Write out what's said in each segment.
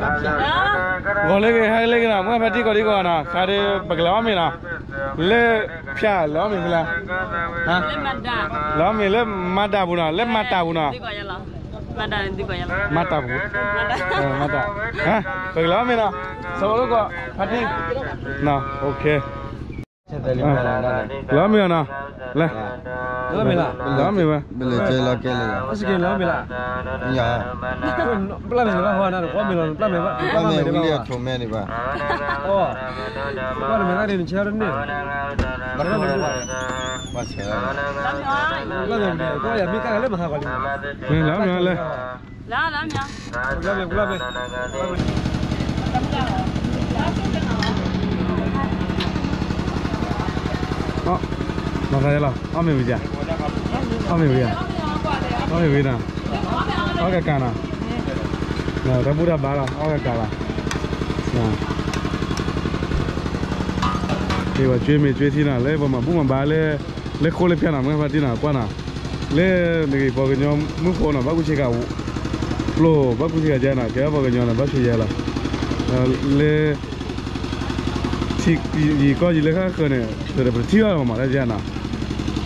ဂီၤလၢဂ့ၤ ဟါလၢဂ့ၤနီၤ မုၢ်ဖါတံၢ်ကီးဒံကီးနီၤ ခါဒီး ပကလဲၤအီၣ်မ့ၤနီၤ လၢ ဖၠၣ် လဲၤအီၣ်မ့ၤဖဲလဲၣ် လဲၤအီၣ်မ့ၤလၢမၤတၢ်ပူၤနီၤ လၢမၤတၢ်ပူၤနီၤ မၤတၢ်ပူၤ ပကလဲၤအီၣ်မ့ၤနီၤ ဆိကမိၣ်လၢကီး ဖါတံၢ် လဲၤအီၣ်မ့ၤနီၤ လဲၤ လဲၤအီၣ်မ့ၤဝဲ ပလဲၤကဲလီၤကဲလၢၤ ပျၢ်မ့ၤလၢဟီနၤ ပျၢ်မ့ၤ ပျၢ်မ့ၤဝံၤလံအထိးမဲန့ၣ်ဘၣ် ပျၢ်မ့ၤတၢ်ဒ်နဆဲးအီၤတန့ၢ် ပျၢ်မ့ၤ ပျၢ်မ့ၤကဲလၢမဟါကီးလံ လဲၤအီၣ်မ့ၤလၢ ပျၢ်မ့ၤ ပျၢ်မ့ၤ မၤသးယဲလီၤ အီၣ်မ့ၤဝံၤယၤ အီၣ်မ့ၤဝံၤယၤ အီၣ်မ့ၤဝံၤနီၤ အီၣ်ကကးနီၤ တၢ်ဘူၣ်တၢ်ဘါလီၤ အီၣ်ကကးလီၤ က့ၤပှၤကွ့မ့ၤကွ့ထံနီၤ လၢပှၤမၤဘူၣ်မၤဘါလၢ လၢဃိလၢဖၠၣ်နီၤ မုၢ်ဖါတံၢ်နီၤ ကွၢ်နီၤ လၢနဂ့ၤပှၤကညီမုၣ်ဖိနီၤ ဘၣ်ကူစ့ၢ်ကီး ပျိ ဘၣ်ကူစ့ၢ်ကီးယဲနီၤ ကဲပှၤကညီနီၤ ဘၣ်ဆိယဲလီၤ လၢ ယံာ်ကီၢ်ယံာ်လၢဃၣ်ဃၢၤန့ၣ် ပတထံၣ်ဘၣ်လီၤမး တၢ်ယဲနီၤ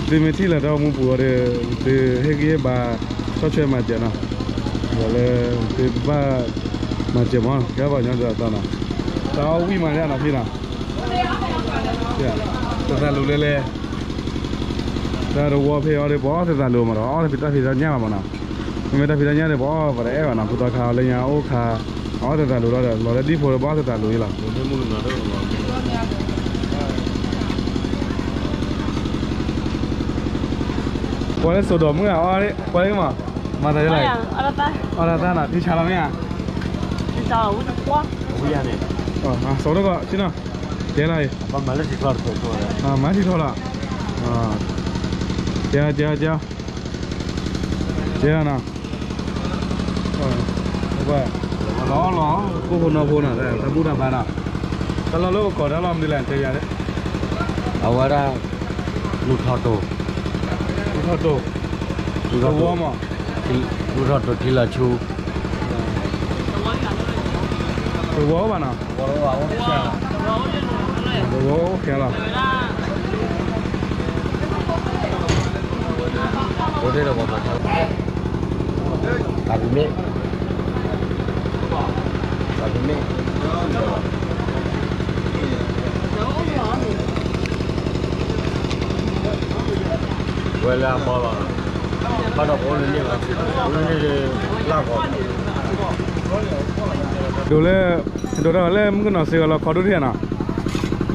သုမ့ၢ်ထံၣ်လၢတၢ်အိၣ်မူပူၤအီၤဒီး သုဟ့ၣ်ဂံၢ်ဟ့ၣ်ဘါ ဆီၣ်ထွဲမၤစၢၤနီၤ ဒီးလၢ သုဘၣ်မၤစၢၤမး ကဲပှၤကညီတၢ်သီနီၤ တၢ်အီၣ်ဝံၣ်မးန့ၣ်နီၤဖံနီၤ သဲးသးလူၤလဲၤလဲၤ တၢ်တဝီဖဲအီၤဒီး ပအီၣ်သဲးသးလူၤမးဒီး အီၣ်တၢ်ဖံးတၢ်ညၣ်ဘၣ်မးနီၤ မ့မ့ၢ်တၢ်ဖံးတၢ်ညၣ်ဒီး ပအီၣ်ပှၤတအဲၣ်ဘၣ်နီၤ ဖိသီခါအီၤလၢညါအိၣ်ခါ အီၣ်သဲးသးလူၤလီၤဒီး လီၤလၢဒံဖိဒီး ပအီၣ်သဲးသးလူၤအံၤလီၤ ပှၤလၢစိၤဒီးမုၢ်အီၣ် ပှၤလၢမး မၤသးယဲလီၤ အီၣ်တၢ်သၣ်နီၤ ထံဆါလီၤမ့ၢ်ဧါ ဆိကီး ကဲလီၤအံၤ မၤထံထီၣ်လီၤ ကဲနီၤ လီၤလီၤ ကိၣ်ဖိနီၢ်ဖိနီၤ တၢ်ဘူၣ်တၢ်ဘါနီၤ တၢ်လီၢ်လၢပကိးတၢ်လီၢ်မနုၤလဲၣ် တဲယၤ အဝဲဒၣ် လူၤထီၣ်တိၤ လူၤထီၣ်တိၤ လူၤထီၣ်တိၤ တဝီမး လူၤထီၣ်တိၤထံလီၤဆူ တဝီဘၣ်နီၤ တဝီအိၣ်ခဲလီၤ တၢ်ပမ့ၢ် တၢ်ပမ့ၢ် ဝဲလၢအဘီလီၤ ဘၣ်ဒီးပအိၣ်လၢန့ၣ်လီၤ အိၣ်လၢန့ၣ်လၢ လၢကီး ဒိးလၢ ဒိးတၢ်လၢမုၣ်ကနီၤစ့ၢ်ကီးလီၤခီဒိၣ်ထံၣ်နီၤ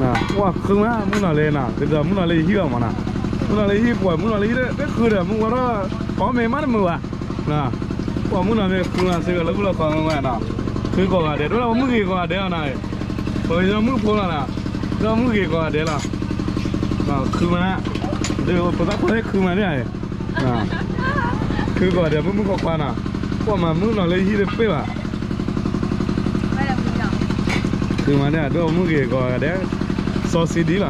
ပှၤဃုမး မုၣ်နီၤလၢနီၤ ဒ်သိးမုၣ်နီၤလၢယဟံၣ်လီၤမးနီၤ မုၣ်နီၤလၢယဟံၣ်ပှၤ မုၣ်နီၤလၢယဟံၣ်တဃုဒီး မုၣ်ဝဲထီၣ် ကိးမ့ၢ်မးတမုာ်ဘၣ် ပှၤမုၣ်နီၤမ့ၢ်ဃုမးစ့ၢ်ကီးလၢမုၣ်လီၤခီမးနီၤ ဃုကိးဂၤဒဲး ဒိၣ်လၢပမုၣ်ဂ့ၤကိးဂၤဒဲးလီၤနီၤ ပှၤကညီမုၣ်ဖိလီၤနီၤ ဒိၣ်မုၣ်ဂ့ၤကိးဂၤဒဲးလီၤ ဃုမး ဒ်ဖိသၣ်ခွါသ့ၣ်ဃုမးန့ၣ် ခုကီးဒီးမုၣ်မုၣ်ခွါခွါနီၤ, ပှၤမၤမုၣ်နီၤလၢယဟံၣ်တပ့ၢ်ဘၣ်, ခုမးန့ၣ် အဒိၣ်မုၣ်ဂ့ၤကီးဂၤဒဲး, စီၤစံဒံလီၤ.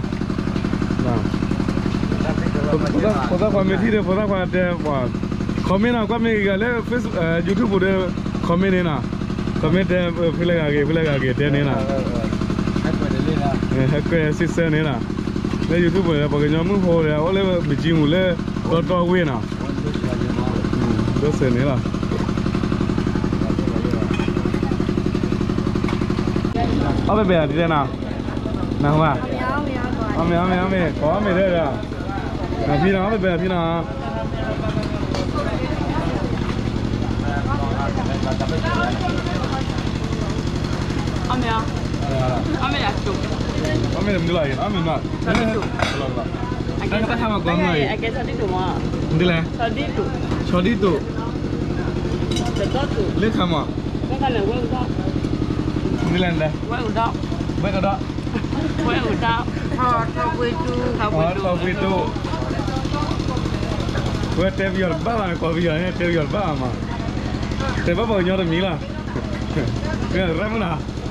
ဖိသၣ်ခွါမ့ၢ်ထံၣ်ဒီး ဖိသၣ်ခွါတဲပှၤ, comment နီၤ, ကွၢ်မ့ၢ်ဂ့ၤဂၤလၢ YouTube ဒီး comment န့ၣ်နီၤ, comment တဲ ဖဲလဲၣ်ဂၤဂ့ၤ ဖဲလဲၣ်ဂၤဂ့ၤတဲန့ၣ်နီၤ, ဟဲကွဲးစံးဆၢန့ၣ်နီၤ, လၢ YouTube ဒီး ပှၤကညီမုၣ်ဖိဒီး အိၣ်လၢမ့ၢ်ကၠံမူၤလၢ တီတီဝ့ၢ်နီၤ, ဒိၣ်စဲးန့ၣ်လီၤ. အီၣ်ဘဲဘဲဒ်လဲၣ်နီၤ, နဟါ, အီၣ်မ့ၤ အီၣ်မ့ၤ အီၣ်မ့ၤ ကိးအီၣ်မ့ၤဒၣ်ဒီး, နဖံနီၤ အီၣ်ဘဲဘဲဖံနီၤ, အီၣ်မ့ၤ, အီၣ်မ့ၤမနုၤလီၤ, အီၣ်မ့ၤမနုၤ, တၢ်ဟးမၤကိးမနုၤအံၤ, ဒ်လဲၣ်, ဆီဒံတူး, လၢခါမး, ဒ်လဲၣ်, ဝဲကဒီး, ထီၣ်ပှ့ၤတူး, ထီၣ်ပှ့ၤတူး, ဝဲတဲပယီၤတဘၣ်ဘၣ်န့ၣ် ကိးပယီၤန့ၣ် တဲပယီၤတဘၣ်ဘၣ်မး, တဲဘၣ်ပှၤကညီတမံၤလီၤ, ရၢ်မုၢ်နီၤ, အီၣ်မ့ၤဝံၤလံဧါ,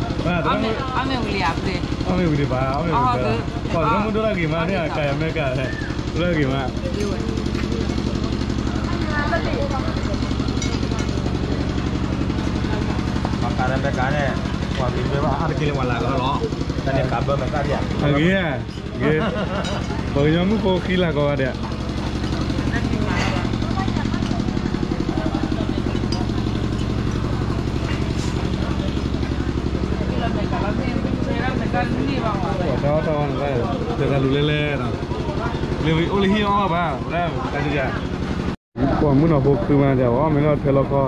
အီၣ်မ့ၤဝံၤဒံးဘၣ်, အီၣ်မ့ၤဝံၤဒံး, ပှၤရၢ်မုၢ်ဒိၣ်တၢ်ဂ့ၤမးန့ၣ် ကၤအမဲရကၤ, ဒိၣ်တၢ်ဂ့ၤမး. ပှၤက တၢ်န့ၣ် ပကါန့ၣ် ပှၤက့ၤဘၢဘၣ်အါတက့ၢ်လၢပှၤလၢကီၢ်လီၤ. တၢ်န့ၣ်ကးဘၢမဲာ်သၣ်ဒံးဧါ. အဂ့ၤဧါ, ဂ့ၤ, ပှၤကညီမုၣ်ဖိဃံလၤကီးဂၤဒဲး. ပှၤတၢ်အီၣ်တၢ်အီန့ၣ် တၢ်လူၤလဲၢ်လဲၢ်နီၤ, လၢအိၣ်လၢဟံၣ်အီၣ်ဘၣ် ဝဲဒၣ်တၢ်ဒံးဧါ. ပှၤမုၣ်နီၤဖိဃုမး ကဝဲအီၣ်မ့ၤလီၤထဲလီၤခီ,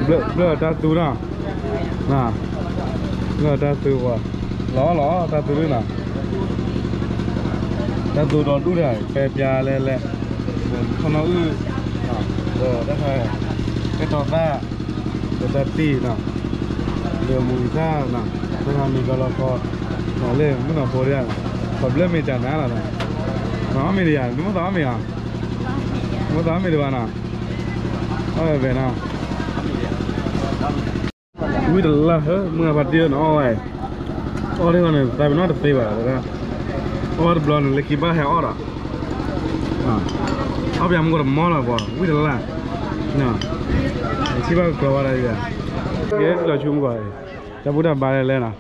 ဘျၢၣ်တၢ်သူနီၤ, ဘျၢၣ်တၢ်သူပှၤ, လီၤလီၤတၢ်သူဒုနီၤ, တၢ်သူဒီဒူၣ်တၢ် ပဲပျါလဲၣ်လဲၣ်, ခီနီၣ်အုၣ်, ဒီးတၢ်ခါ, ကဲထီၣ်သၣ်, ဒီးတၢ်တံၢ်နီၤ, ဒီးမူၤဂံၤသၣ်နီၤ, တၢ်ခါမ့ၤကီလီၤခီ, လၢမုၣ်နီၤဖိဒၣ်, ပှၤဘျၢၣ်မ့ၤတၢ်နါလီၤနီၤ, မ့ၢ်အီၣ်မ့ၤဒံးဧါ, နမ့ၢ်သးအီၣ်မ့ၤဧါ, နမ့ၢ်သးအီၣ်မ့ၤဒံးဘၣ်နီၤ, အီၣ်ဝဲနီၤ. ဝံတလၢ်ဧၢ, မုၢ်အဖါတံၢ်ဧၢ နအီၣ်ဝဲ, အီၣ်ဒ်န့ၣ် သးပ့ၤနီၣ်တသ့ဘၣ်, အီၣ်တဘျီန့ၣ် လၢခံဘၣ်ဟဲအီၣ်ဒီး, အီၣ်ပယၤမူကီၢ်တမီလီၤပှၤ ဝံတလၢ်, ထံၣ်ဘၣ်ကကျီၤဝဲဒၣ်, ကဲလီၤဆူမူကီၢ်, တၢ်ဘူၣ်တၢ်ဘါလဲၣ်လဲၣ်နီၤ,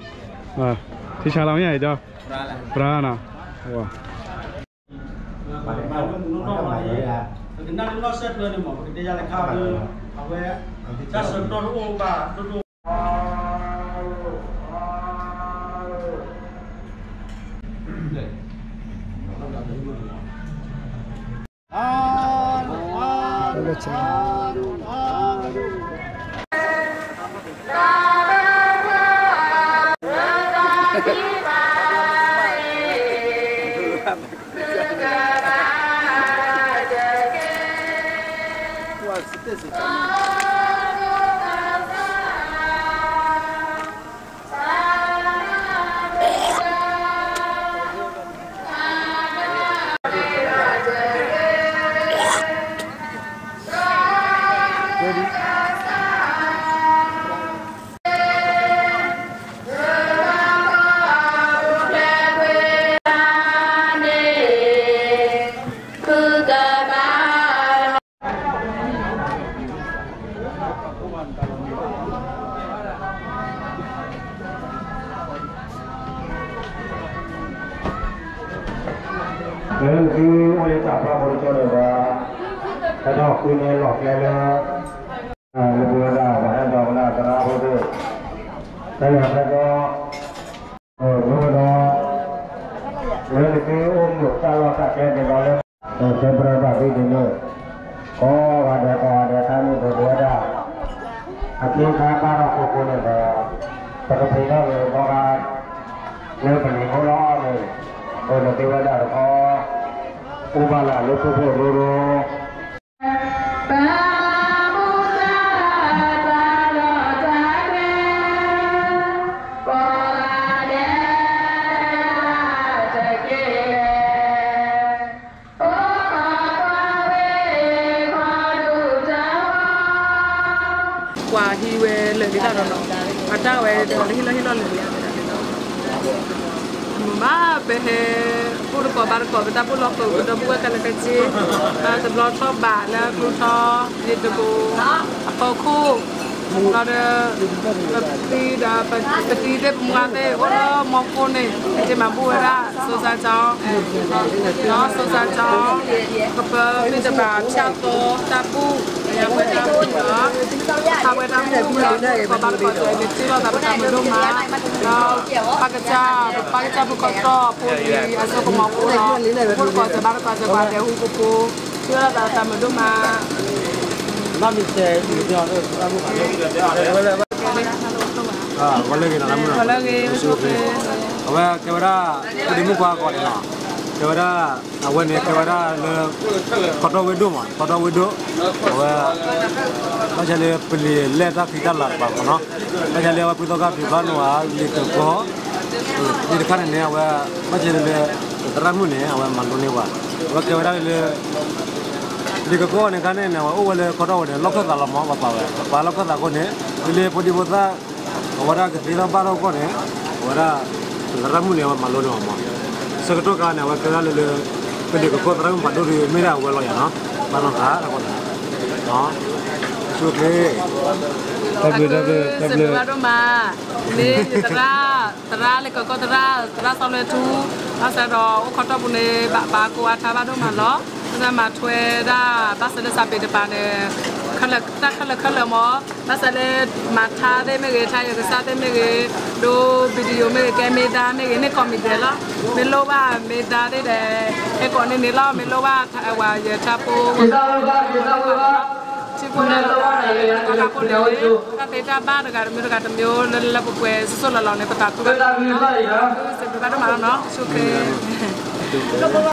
ထံဆါလီၤမ့ၢ်ဧါ, ပြၢနီၤ. ပကနၣ်လၢနီၢ်စဲးကျၢန့ၣ်မး ပကတဲယၤလၢခါလၢ အဝဲ တၢ်ဆၢကတီၢ်တအိၣ်ဘၣ်ဒိၣ်ဒိၣ် လၢသုအိၣ်လၢတၢ်ပှၢ်ဖိတကၠိန့ၣ်ဒီး ဟဲထီၣ်ဃုန့ၢ်လီၢ်ကျဲလၢ လၢပဝဲဒၣ်ပှၤဟဲဒီးဝဲဒၣ်သရၣ်ဖိသ့ၣ်, တၢ်လၢဟဲဒီး အၢ ပဝဲဒီး လၢနသုအိၣ်မူတၢ်လီၢ်တၢ်ကျဲသ့ၣ်ဒီးလၢ တဲပြၢဘၣ်သုသ့ၣ်န့ၣ် ကိးဂၤဒဲးကိးဂၤဒဲး တၢ်မ့ၢ်ပဝဲဒၣ် အခ့အခါဘၣ်ထီၣ်ဃိဃိန့ၣ်ဒီး ပကပှ့ၤထီၣ်က့ၤဘီဂၤ လၢပလံၤဖိလီၤန့ၣ် အၢ နသုဝဲဒၣ်တခီ အိၣ်ဘၣ်လၢအလၢဖိဖိရိရိ ပှၤဟံးဝဲလၢာ်ဒ်တၢ်ဒီး အတၢ်ဝဲဒီးလၢဟံၣ်လီၢ်ဟံၣ်လီၢ်လၢာ် မ့ၢ်ဘၣ် ပဟဲ အိၣ်တကိးဘါတကိး ပတၢ်ဘူၣ်လီၢ်ဃုာ် ပဒီပုၢ်ဝဲၢ်ခဲလၢာ်ခဲဆ့ တဘျီထီၣ်ဘးလၢကျိထီ ယတကိး အဖီခိၣ် ဒီး ပသံဒီး ပသံသ့ၣ်ပမါသ့ၣ် အိၣ်လၢမီၢ်ခိၣ်န့ၣ် ယမၤဘူၣ်ဝဲဒၣ် စိစါကၠီ ဒီးစိစါကၠီ ကပၢမ့ၢ်တဘၣ် ဖၠၣ်သိ တၢ်ဘူၣ် ယဝဲတၢ်ဘူၣ်ဒီး တၢ်ဝဲတၢ်ဘူၣ်ဒီး ပဘါတကိးစၢၤန့ၣ် ထံၣ်လိာ်သးပတၢ်မုာ်ဒိၣ်မး ဒီးပၢ်ကစၢ် ပပၢ်ကစၢ်ဖိခီတီၢ်ဖိလံၤ အစိကမီၤဖိဒီး ဖိတကိးစၢၤဘါတကိးစၢၤ ပှၤဒဲးဟူဖိဖိ ထံၣ်လိာ်သးပတၢ်မုာ်ဒိၣ်မး ဘၣ်မ့ၢ်စဲး ဝဲလၢဂ့ၤနီၤ လၢမုၢ်နီၤ လၢဂ့ၤ အဝဲကဲဝဲဒၣ် ဖိဒံမုၣ်ခွါအဂီၢ်န့ၣ်နီၤ ကဲဝဲဒၣ် အဝဲန့ၣ်ကဲဝဲဒၣ်လၢ ခီတီၢ်ဝ့ၢ်ဒိၣ်မး ခီတီၢ်ဝ့ၢ်ဒိၣ် အဝဲ ဘၣ်ဆၣ်လၢပလံၤလဲၢ်တၢ်ဖံးတၢ်လၤတပၤမးနီၤ ဘၣ်ဆၣ်လၢအဝဲဖုသီခါဖံးဖျါန့ၢ်ဝဲ လံာ်ကကီ လံာ်တခါန့ၣ်န့ၣ် အဝဲ ဘၣ်ဆၣ်လၢ သရၣ်မုၣ်န့ၣ် အဝဲမၤလိန့ၢ်ဝဲ အဝဲကဲဝဲဒၣ်လၢ လံာ်ကကီန့ၣ်ခါန့ၣ်န့ၣ် အဝဲအိၣ်ဝဲလၢခီတီၢ်ဝဲန့ၣ် လီၢ်ခၢၣ်သးလီၤမး ပှၤပာ်ဝဲ ပှၤပာ်လီၢ်ခၢၣ်သးအဃိန့ၣ် ဒ်လၢဖိဒံဖိသၣ် အဝဲဒၣ်ကသ့ထီၣ်ဘၣ်ထီၣ်အဂီၢ်န့ၣ် အဝဲဒၣ် သရၣ်မုၣ်န့ၣ် အဝဲမၤလိန့ၢ်အီၤမး ဆၢကတီၢ်ခါန့ၣ် အဝဲကဲဒၣ်လၢလၢ ပလံာ်ကကီသရၣ်မုၣ်ဖးဒိၣ်ဒီး မ့ၢ်ဒၣ်အဝဲလီၤယၤနီၤ ဘၣ်နီၢ်သးတၢ်ဂီၢ်န့ၣ် ဆူၣ်ချ့ တၢ်ဘျုး တၢ်ဘျုး တၢ်ဘျုး စံးဘျုးဘၣ်ဒိၣ်မး, န့ၣ်ယသရၣ်, သရၣ်လၢကီၢ်ကီၢ်သရၣ်, သရၣ်စီၤလွဲထူ, ဘၣ်ဆၣ်ဒီးအိၣ်ခိးတီၢ်ပူၤန့ၣ် ဘၣ်ဘၣ်ကိးအါထါဘၣ်ဒိၣ်မးလီၤ. ဘၣ်ဆၣ်မၤထွဲဒၣ် ဘၣ်ဆၣ်လၢစးပ့ၤတပၤန့ၣ် တၢ်ခဲလၢာ်ခဲလၢာ်မး, ဘၣ်ဆၣ်လၢ မၤထါသ့ၣ်မ့ၢ်ဂ့ၤ, ထါယီၤကစၢ်သ့ၣ်မ့ၢ်ဂ့ၤ, ဒိ video မ့ၢ်ဂ့ၤ, ကဲမ့ၢ်ဒါမ့ၢ်ဂ့ၤ, န့ၢ်ကိးမံၤဒဲးလီၤ. မ့ၢ်လိၣ်ဘၣ်မ့ၢ်ဒါသ့ၣ်ဒီး ဟဲကိးန့ၢ်န့ၣ်လီၤ. မ့ၢ်လိၣ်ဘၣ်ဝဲယထါဖိ ထံဖိကီၢ်ဖိန့ၣ် တၢ်သ့တၢ်ဘၣ်တဂၤတမံၤတဂၤတမံၤ လၢလၢပှဲၤပှဲၤ စိစိလီၤလီၤန့ၣ် ပသးခုဘၣ်, စံးဘျုးဘၣ်ဒိၣ်မးလီၤနီၤ, ဆိၣ်ဂ့ၤ